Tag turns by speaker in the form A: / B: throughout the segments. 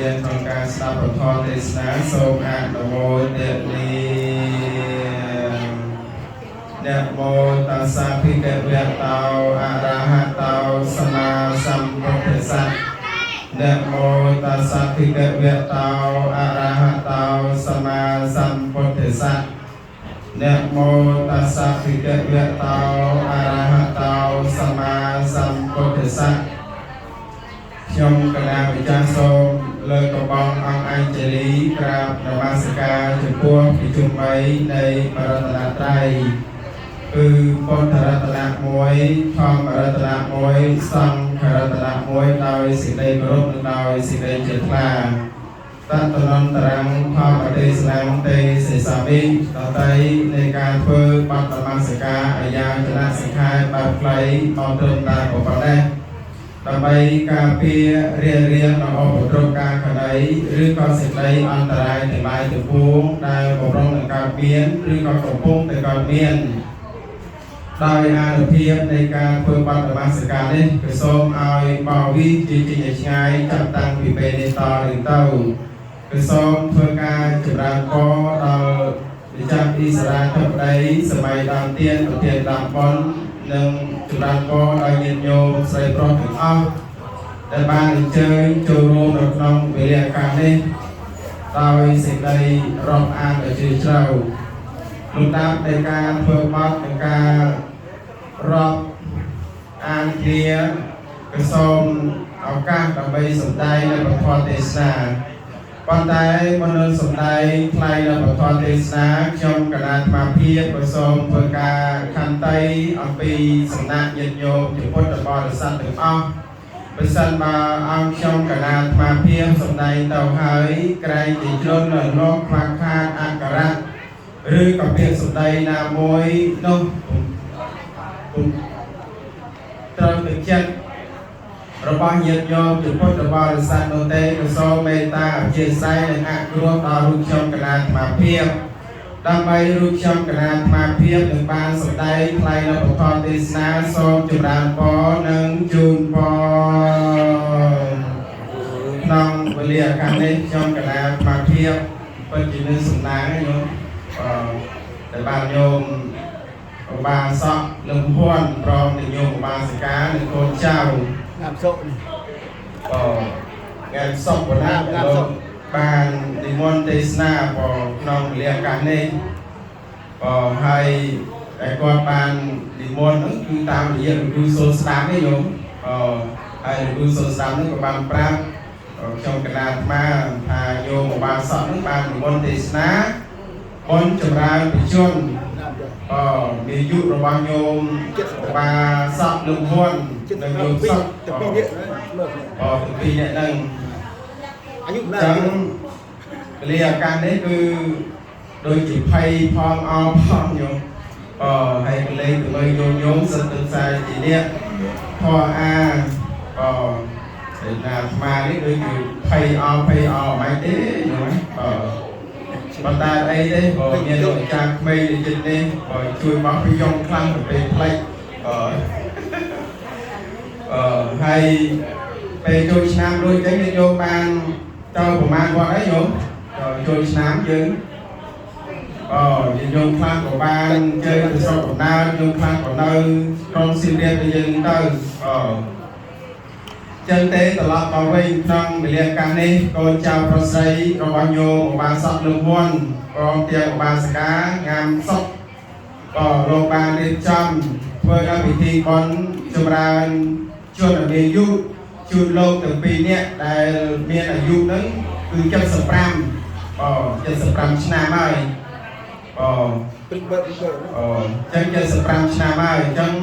A: ទានក្នុងការស្ដាប់ពធទេសនាសូមអនុមោទនានមោតស្សៈភិក្ខវៈតោអរហតោសម្មាសម្ពុទ្ធស្សៈនមោតស្សៈភិក្ខវៈតោអរហតោសម្មាសម្ពុទ្ធស្សៈនមោតស្សៈភិក្ខវៈតោអរហតោសម្មាសម្ពុទ្ធស្សៈខ្ញុំកណាម្ចាស់សូមលើកកំបងអង្គអញ្ជលីក្រាបនមស្ការចំពោះពិជុំ3នៃបរតនត្រ័យគឺពុទ្ធរតនៈ1ធម្មរតនៈ1សង្ឃរតនៈ1ដោយសេចក្តីគោរពនិងដោយសេចក្តីជ្រះថ្លាតតនន្តរងធម្មទេសនាទេសេសាមិតតីនៃការធ្វើបទនមស្ការអាយាចនៈសិក្ខាបែបខ្លីមកត្រឹមតែប៉ុណ្ណេះដើម្បីការពាររារាងដល់ឧបទ្រពការក្តីឬក៏សេចក្តីអន្តរាយទាំងឡាយទាំងពួងដែលបំរុងនឹងកើតមានឬក៏កំពុងតែកើតមានដោយអានុភាពនៃការធ្វើបទនមស្ការនេះក៏សូមឲ្យបវិជាជាឆ្ងាយចាប់តាំងពីពេលនេះតទៅទៅក៏សូមធ្វើការចម្រើនពរដល់ម្ចាស់អ៊ីស្រាធិបតីសម័យដើមទៀនប្រធានដើមប៉ុននិងចម្រើនពរដល់ញាតិញោមស្រីប្រុសទាំងអស់ដែលបានអញ្ជើញចូលរួមនៅក្នុងវេលាឱកាសនេះដោយសេចក្តីរាប់អានដ៏ជ្រាលជ្រៅលំដាប់នៃការធ្វើបទនិងការរាប់អានគ្នាក៏សូមឱកាសដើម្បីសម្ដែងនៅពធទេសនាប៉ុន្តែមុននឹងសម្ដែងថ្លែងនៅពធទេសនាខ្ញុំកណាអាត្មាភាពក៏សូមធ្វើការខន្តីអំពីសំណាក់ញាតិញោមជាពុទ្ធបរិស័ទទាំងអស់ប្រសិនបើអង្គខ្ញុំកណាអាត្មាភាពសម្ដែងទៅហើយក្រែងជាជ្រុលនៅលោកខ្វះខាតអក្ខរៈឬក៏ពាក្យសម្ដីណាមួយនោះពុំត្រូវទៅចិត្តរបស់ញាតិញោមជាពុទ្ធបរិស័ទនោះទេក៏សូមមេត្តាអធ្យាស្រ័យនិងអនុគ្រោះដល់រូបខ្ញុំកណាអាត្មាភាពដើម្បីរូបខ្ញុំកណាអាត្មាភាពនឹងបានសម្ដែងថ្លែងនៅពធទេសនាសូមចម្រើនពរនិងជូនពរក្នុងវេលាឱកាសនេះខ្ញុំកណាអាត្មាភាពពិតជាមានសំណាងណាញោមអឺដែលបានញោមឧបាសកលំហ៊ុនព្រមទាំងញោមឧបាសិកានិងកូនចៅ
B: ងាមសុកនេះ
A: អងានសុកបណ្ណាលោកបាននិមន្តទេសនាបក្នុងវេលាឱកាសនេះបហើយតែគាត់បាននិមន្តហ្នឹងគឺតាមរយៈលោកគ្រូសូត្រស្ដាប់ទេញោមអហើយលោកគ្រូសូត្រស្ដាប់ហ្នឹងក៏បានប្រាប់ខ្ញុំកណាអាត្មាថាញោមឧបាសកហ្នឹងបាននិមន្តទេសនាបុណ្យចម្រើនបជនអមានយុរបស់ញោមឧបាសកលោកហ៊ុននិងញោមសុក
B: តែពីរនេះមើល
A: អទាំងពីរអ្នកហ្នឹង
B: អាយុណា
A: ចឹងវេលាឱកាសនេះគឺដូចជាភ័យផងអោផងញោមអហើយកលេងទៅមើលញោមញោមសិតទាំងខ្សែជាអ្នកធរអាអតែណាអាត្មានេះដូចជាភ័យអោភ័យអោមិនទេញោមអប៉ុន្តែអីទេបើមានលោកអាចារ្យក្មេងនៅចិត្តនេះបើជួយមកពីយំខ្លាំងទៅពេលផ្លេចអអឺហើយពេលចូលឆ្នាំរួចចឹងយើងយកបានទៅប្រហែលវត្តហើយញោមចូលឆ្នាំយើងអយើងញោមខ្លះក៏បានជើងទៅស្រុកកំណើតញោមខ្លះក៏នៅក្រុងសៀមរាបទៅយើងទៅអចឹងទេត្រឡប់មកវិញក្នុងវេលាកាសនេះកូនចៅប្រុសស្រីរបស់ញោមឧបាសកលឹមហ៊ុនព្រមទាំងឧបាសិកាងាមសុកក៏លោកបានរៀបចំធ្វើដល់ពិធីបុណ្យចម្រើនជនអាយុជូនលោកទាំងពីរនាក់ដែលមានអាយុហ្នឹងគឺ75អ75ឆ្នាំហើយអ
B: ព្រិចបើព្រិចបើ
A: អចឹង75ឆ្នាំហើយអញ្ចឹង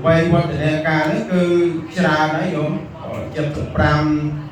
A: វ័យវឌ្ឍនាការនេះគឺច្រើនហើយញោម75